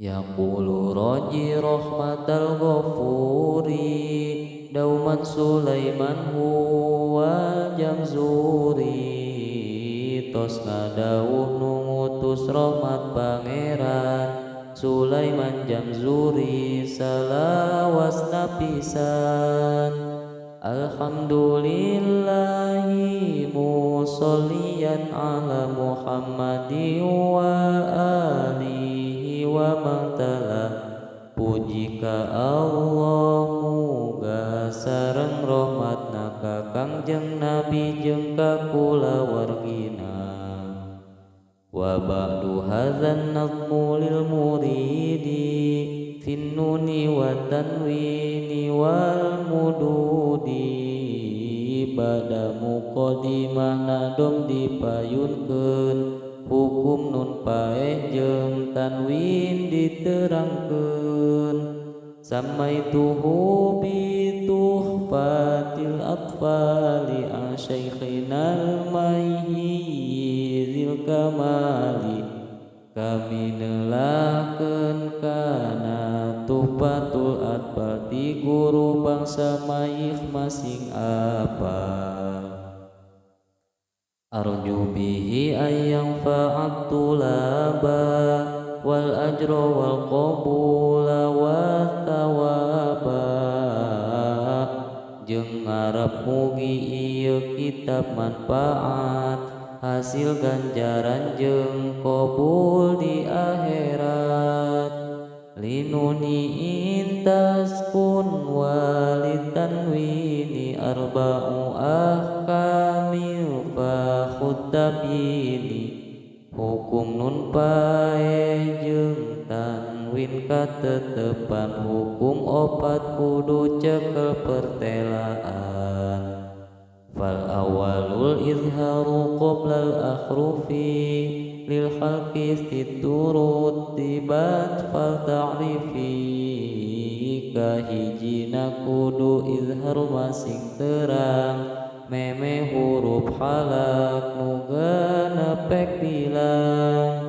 Yaqulu raji rahmatal ghafuri dauman Sulaiman huwal jamzuri. Tos ngadawuh nu ngutus rahmat pangeran Sulaiman Jamzuri salawasna pisan. Alhamdulillahi musolliyan ala Muhammadin wa alihi wa man tala. Puji ka Allah muga sareng rahmatna ka Kangjeng Nabi jeung ka kulawargina. Wa ba'du hadzal nazmu lil muridi fin nuni wa tanwini wal mududi. Bada muqaddimah nadom dipayunkeun hukum nun paeh jeung tanwin diterangkeun. Samaituhu bi tuhfatil atfali an syaikhinal maihi zil kamali. Kami nelakeun kana Tuhfatul Atfal ti guru bangsa maih masing apal. Arju bihi ayyang fa'at tulaba wal ajra wal qabula wa thawaba. Jeung ngarep mugi ieu kitab manfaat hasil ganjaran jeung qabul di akhirat. Linuni intaskun walitanwini arba'u ahkamil fakhuttabini. Hukum nun paeh jeung tanwin katetepan hukum opat kudu cekel pertelaan. Fal awalul izharu qoblal akhrufi lil khalqi siturut tibat fal ta'rifi. Kahijina kudu izhar masing terang meme huruf halak nu genepek bilang.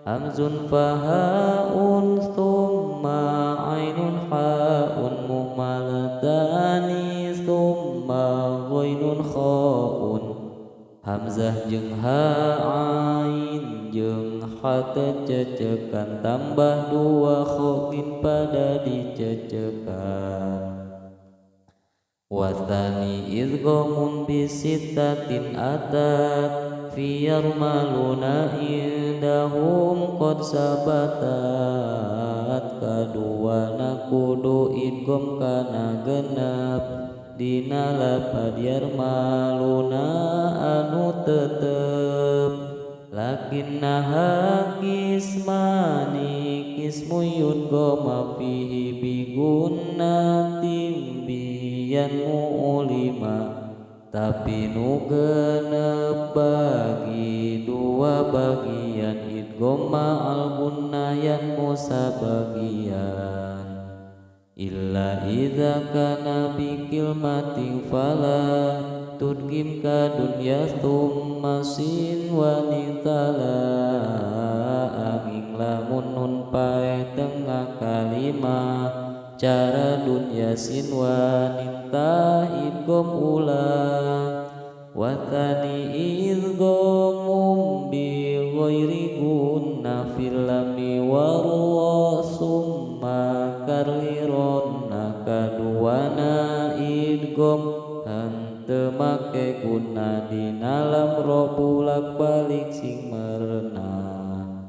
Hamzun fahaun thumma ainun haun muhmalatani thumma ghainun khaun. Hamzah jeung ha ain jeung ha tececekan tambah dua khokin pada dicecekan. Wathani idghamun bisittatin atat fi yarmaluna indahum qad sabatat. Kaduana kudu idgham kana genep dina lapad yarmaluna anu tetep. Lakinnaha kismani kismu yudghama fihi bigunnatin biyan mu'lima. Tapi nu genep bagi dua bagian idgham ma'al gunnayan musabagian. Illa idza kana bi kilmatin fala tudgim ka dunya thumma sin wa nitala. Angin lamun nun paeh tengah kalimah cara dunya sin wa ninta idgham ulah. Wa thani idghamum bi ghairi gunna fil lami war summa karlironna. Kaduana idgham henteu make guna dina lam ro bulak balik sing merenah.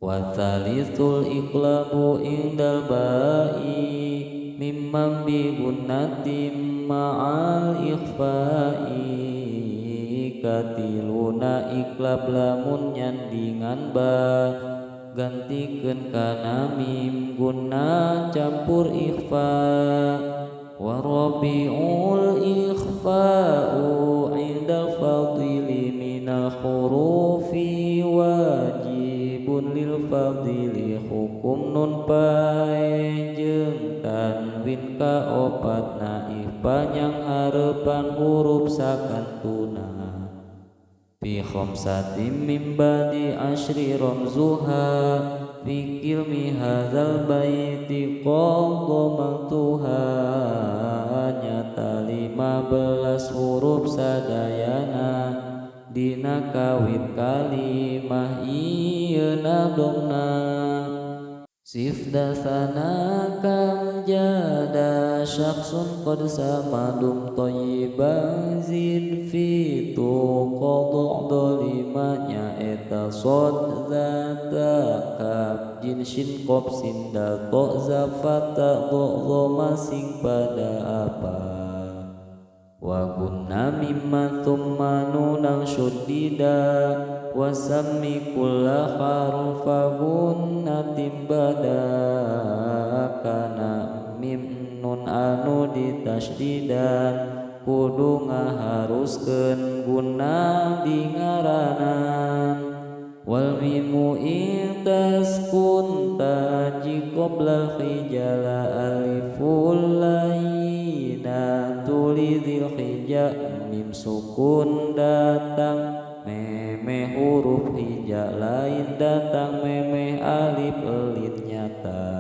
Wa thalithul iqlabu indal ba'i mimman bi gunnatin ma'al ikhfa'i. Katiluna iqlab lamun nyandingan ba gantikeun kana mim guna campur ikhfa. Wa rabi'ul ikhfa'u indal fadili minal hurufi wajibun lil fadili. Hukum nun paeh jeung tanwin kaopatna ihpa nyang hareupan huruf sakantuna. Fi khamsatin min ba'di ashri ramzuha fi kilmi hadzal baiti qadamatuha nyata 15 huruf sadayana dina kawit kalimah ieu nadomna. Sifdasana kam jada syakhsun qad samadum thayyiban zid fi tuqad dolimanya eta sod zata kaf jin shin qaf sin dal ta zafata dho masing pada apa. Wa gunna mimma thumma nunan syuddida wa sammi kulla harfa gunnatin bada kana mim nun anu ditasdidan kudu ngaharuskeun guna di ngaranan. Wal mimu in taskun taji qoblal khijala aliful laina tulidil hija mim sukun datang memeh huruf hija lain datang memeh alif elit nyata.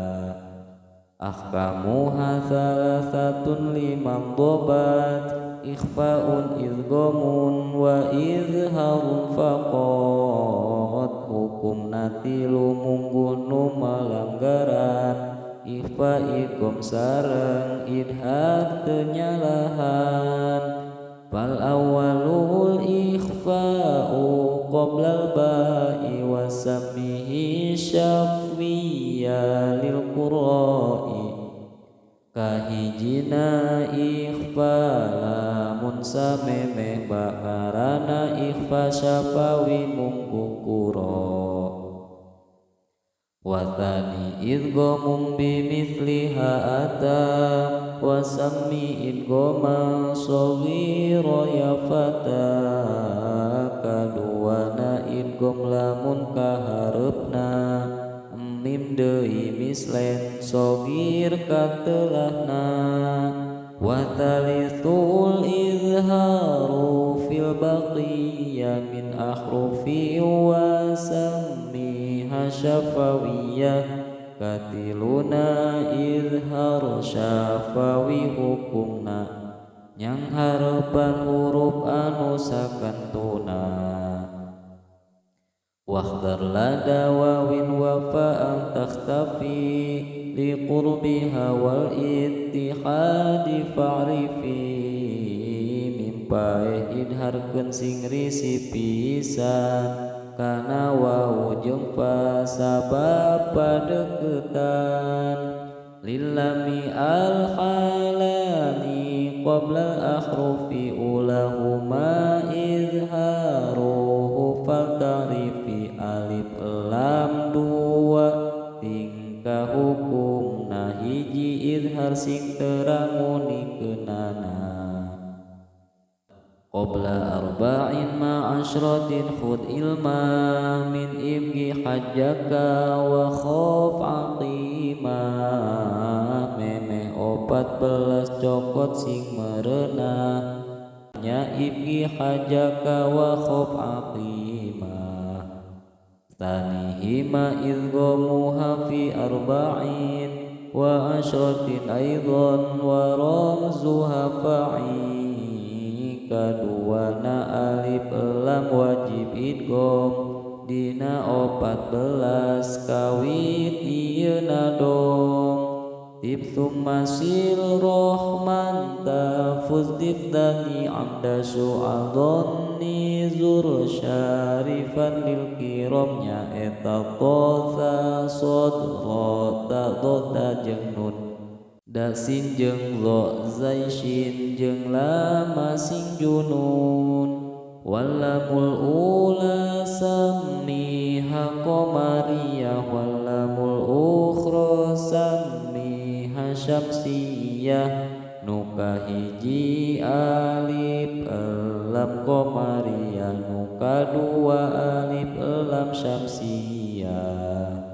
Ahkamuha salasatun liman dobat ikhfaun idghamun wa izharun faqat hukumna tilu mungguh nu malanggaran ikhfa idgham sareng idhar teu nyalahan. Fal awwalul ikhfa'u qoblal ba'i wa samihi syafiyya lil qura'i kahijina ikhfa lamun samemeh ba ngaranna ikhfa syafawi mungguh qura. Wa thani idghamun bimithliha ata wa sammi idghaman saghira ya fata kaduana idgham lamun kahareupna mim deui mislen saghir katelahna. Wa thalithul izharu fil baqiyya min ahrufi wa sammiha syafawiyah katiluna izhar syafawi hukumna nyang harepan huruf anu sakantuna. Wahdar lada wawin wafa'an takhtafi liqurbiha wal ittihadi fa'rifi mim paeh idharkeun sing risi pisan kana wawu jeung fa sabab padeukeutan. Lillami al halani qabla al ahrufi ulahuma izharuhu fal ta'rifi alif lam dua tingkah hukumna hiji izhar sing terang ngunikeunana. Qabla arba'in ma ashratin khud ilma min ibgi hajjaka wa khaf aqima memeh 14 cokot sing merenah nya ibgi hajjaka wa khaf aqima. Tsanihima idghamuha fi arba'in wa ashratin aidan wa ramzuha fa'in kaduana alif lam wajib idgham dina 14 kawit ieu nadom. Tib thumma sil rohman tafuz difdani amda su'adhonni zur syarifan lil kiram nya eta tosa sod ro ta do ta jeung nun da sin jeung lo zai shin jeung lama sing junun. Wallamul ula sammiha qamariyah wallamul ukhra sammiha syamsiyah nuka hiji alif lam qamariyah nuka dua alif lam syamsiyah.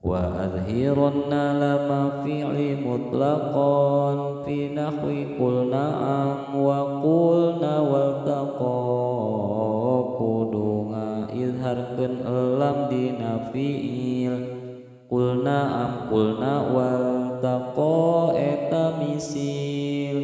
Wa adhirunna lama fi'li mutlaqan fi nahwi qul na'am wa qulna waltaqa. ngabenarkeun lam dina fiil kulna am kulna wal taqa eta misil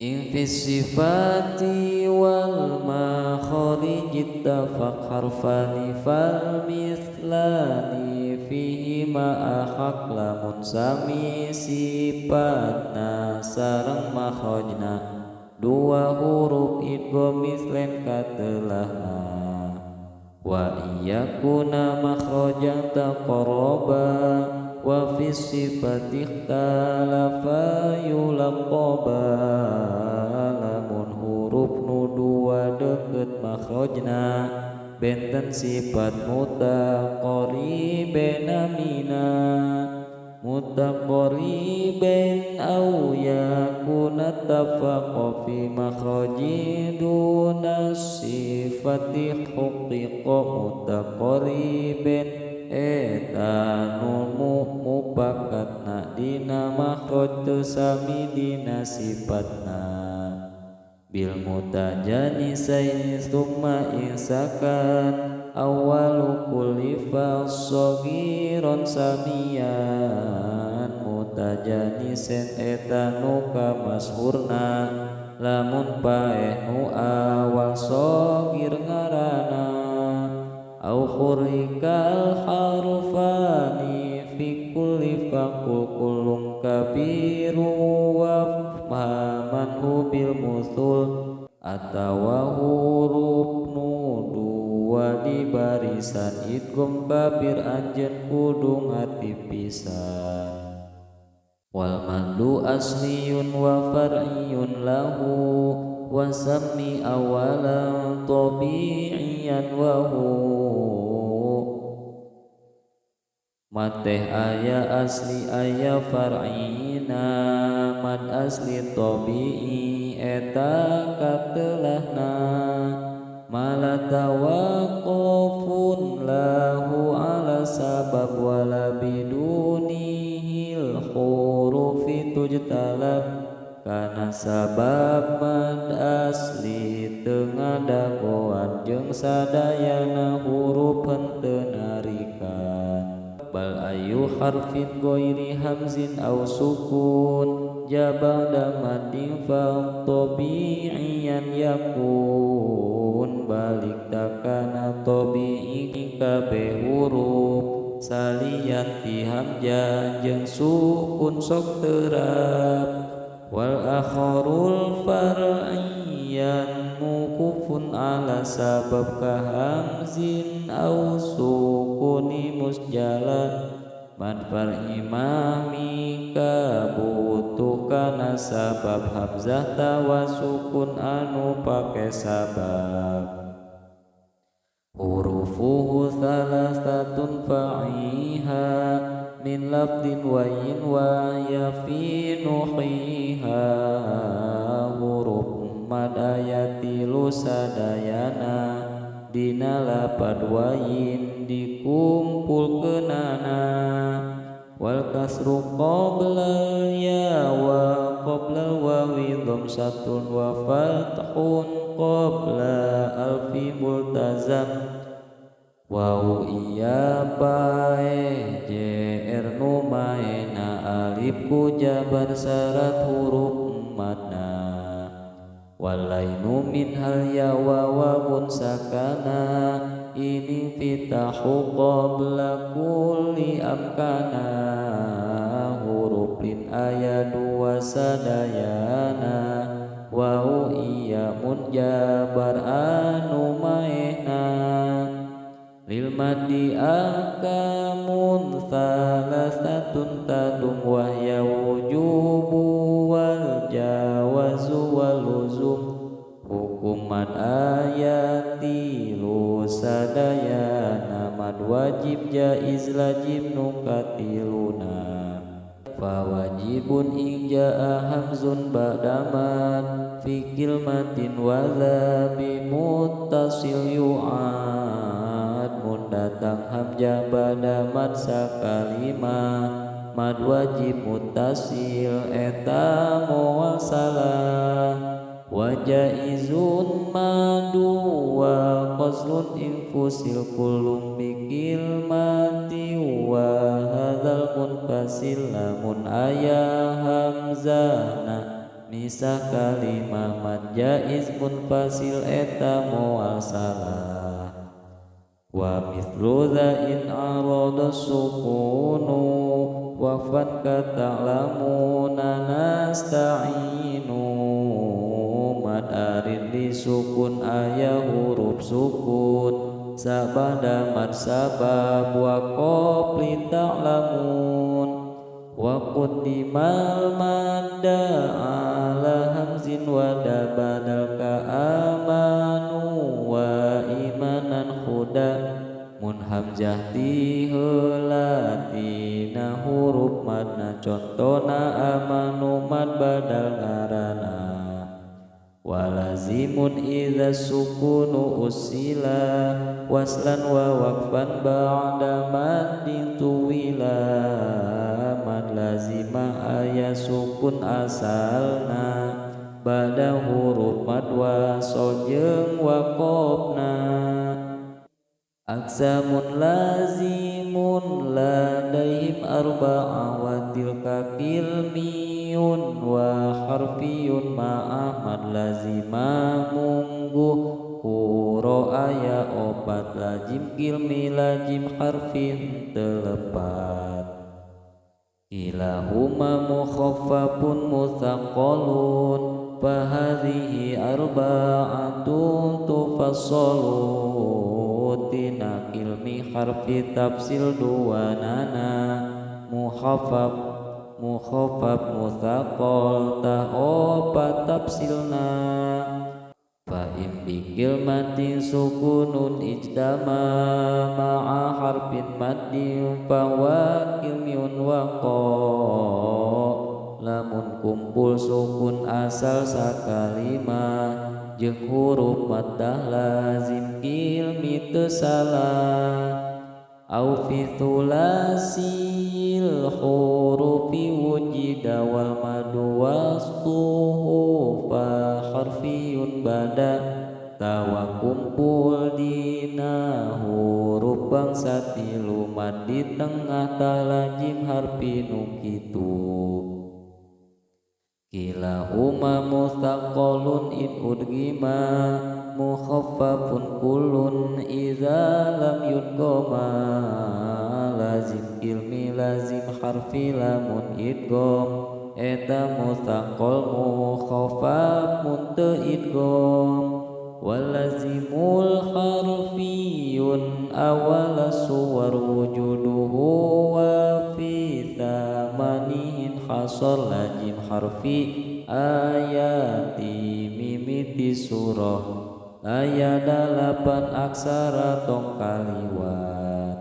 in fi sifati wal makharij ittafaq harfani fal mithlani fihi ma ahaq lamun sami sifatna sareng makhrajna dua huruf idgham mislen katelahna wa iyakuna makhrajan taqarraba wa fi sifati ikhtalafa yulaqaba lamun huruf nu dua deket makhrajna benten sifat mutaqarriben amina mutaqarriben aw yakuna tafaqa fi makhraji duna sifati huqiqa mutaqarriben eta nu mupakatna dina makhraj teu sami dina sifatna bil mutajanisaini tsumma insakan awwalu kulli fasghiran samian mutajanisen eta nu kamashurna lamun paeh nu awal sagir ngaranna au khurikal harfani fi kulli faqul kullum kabiru wa fahamanhu bil musul atawa huruf nu dua di barisan idgham kabir anjeun kudu ngati pisan wal maddu asliyun wa far'iyun lahu wa sammi awalan tabi'iyan wa hu mateh aya asli aya far'ina mad asli tabi'i eta katelahna mala tawaqufun lahu ala sabab wala bidunihil hurufi tujtalab kana sabab mad asli teu ngadagoan jeung sadayana huruf henteu narikan bal ayu harfin ghairi hamzin aw sukun jabada madin fa tabi'iyan yakun balik takana tabi'i kabeh huruf salian ti hamzah jeung sukun sok terap wal akharul far'iyan muqufun ala sabab kahamzin aw sukuni musjala mad far'i mami kabutuh kana sabab hamzah tawa sukun anu pake sabab hurufuhu thalathatun fa'iha min lafdin wa yin wa ya fi nuhiha huruf mad ayati lusadayana dina lapad wa yin dikumpulkeunana wal kasru qoblal ya wa qoblal wawi dhamsatun wa fathun qabla alfi multazam wau iya pae jr nu maena alif ku jabar syarat huruf madna walainu min hal ya wa wawun sakana ini fitahu qabla kulli amkana huruf lin aya dua sadayana wau iya mun jabar anu maehna lil madi akamun salasatun tadum wahya wujubu wal jawazu wal luzum hukuman ayati lu sadayana mad wajib jaiz lajib nu katiluna fa wajibun in jaa hamzun ba'daman fi kilmatin wa bi muttasil yu'ad mun datang hamzah ba'da mad sakalima mad wajib muttasil eta moal salah Wa jaizun madu wa qasrun infusil kullum bikilmati wa hadzal munfasil lamun aya hamzana misah kalimah mad jaiz munfasil eta moal salah. Wa mithlu dza in arada sukunu waqfan kata'lamuna nasta'inu mad arid li sukun aya huruf sukun sabada mad sabab wa qabli ta'lamun wa qaddimal madda ala hamzin wa badal ka amanu wa imanan khuda mun hamzah ti heula tina huruf madna contona amanu mad badal ngaranna. Walazimun idza sukunu usila waslan wa waqfan ba'da maddin tuwila mad lazima aya sukun asalna bada huruf mad wasol jeung waqafna. Aksamun lazimun ladaihim arba'a wa tilka kilmiyun wa harfiyun ma'amad lazima munggu kuro aya opat lazim kilmi lazim harfin telepat. Ilahuma mukhaffafun muthaqqalun fahadhihi arba'atun tufassalu tina ilmi harfi tafsil dua nana muhaffaf mukhaffaf muthaqqal tah opat tafsilna. Fa in bikil matin sukunun ijtama ma'a harfin maddin fa wa kilmiun waqa lamun kumpul sukun asal sakalima jeung huruf maddah lazim kilmi teu salah. Au fi thulasil hurufi wujida wal madu wasquhu fa harfiyun bada tawa kumpul dina huruf bangsa tilu mad di tengah tah lazim harfi nu kitu. Kilahuma muthaqqalun in udgima mukhaffafun kullun idza lam yudgoma lazim ilmi lazim harfi lamun idgham eta muthaqqal mukhaffaf mun teu idgham. Walazimul harfiyun awal suwar wujuduhu wa fi thamanihin hasar lazim harfi ayati mimiti surah aya 8 aksara tong kaliwat.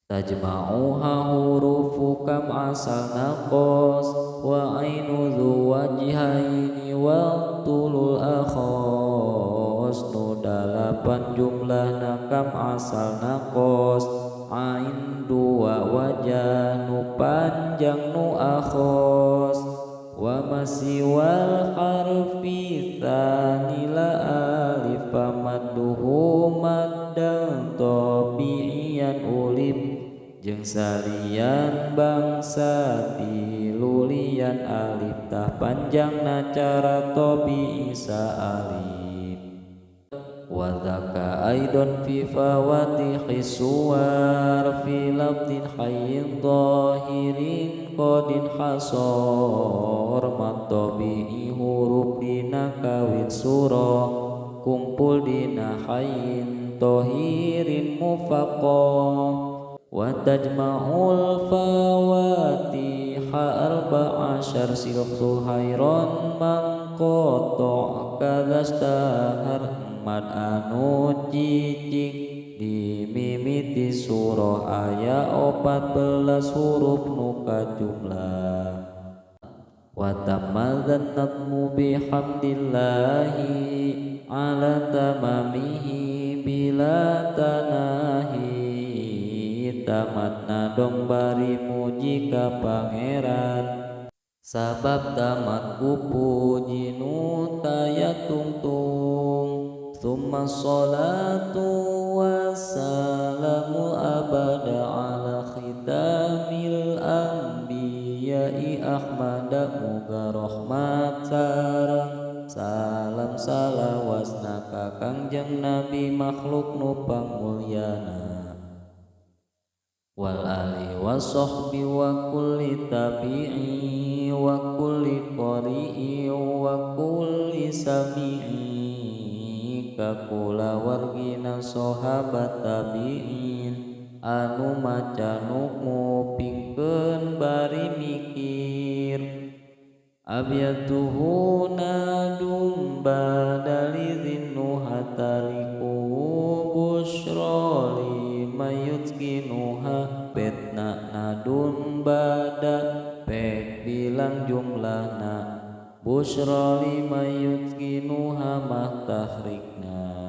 Tajma'uha hurufu kam asal naqos wa ainu dzu wajhaini wa tulul akhos nu 8 jumlahna kam asal naqos ain dua wajah nu panjang nu akhos. Wa masiwal harfi tsani la alif famadduhu maddan tabi'iyan ulif jeung salian bangsa tilulian alif tah panjangna cara tabi'i saalif. Wa dzaka aidon fi fawatihi suwar fi lafdin hayyin zahirin qadin hasor mat tabi'i huruf dina kawit surah kumpul dina hayyin tahirin mufaqqah. Wa tajma'ul fawatiha arba'asyar silsu khairan man qata' kadzastahar mad anu cicing di mimiti surah aya 14 huruf nu kajumlah. Wa tamadzan nadmu bihamdillahi ala tamamihi bila tanahi tamatna dong bari muji ka pangeran. Sabab tamat ku puji nu taya tungtung. Tsumma sholatu wassalamu abada ala khitamil anbiya'i ahmada. Muga rahmat sareng salam salawasna ka Kangjeng Nabi makhluk nu pamulyana. Wal ali wa sahbi wa kulli tabi'i wa kulli qari'i wa kulli sami'i. Kakula wargina sahabat tabi'in anu maca nu ngupingkeun bari mikir. Abyatuhu nadum badali nuha tariku busyra limayutkinuha. Betna nadun bada pek bilang jumlahna busyra limayutkinuha mah tahrikna.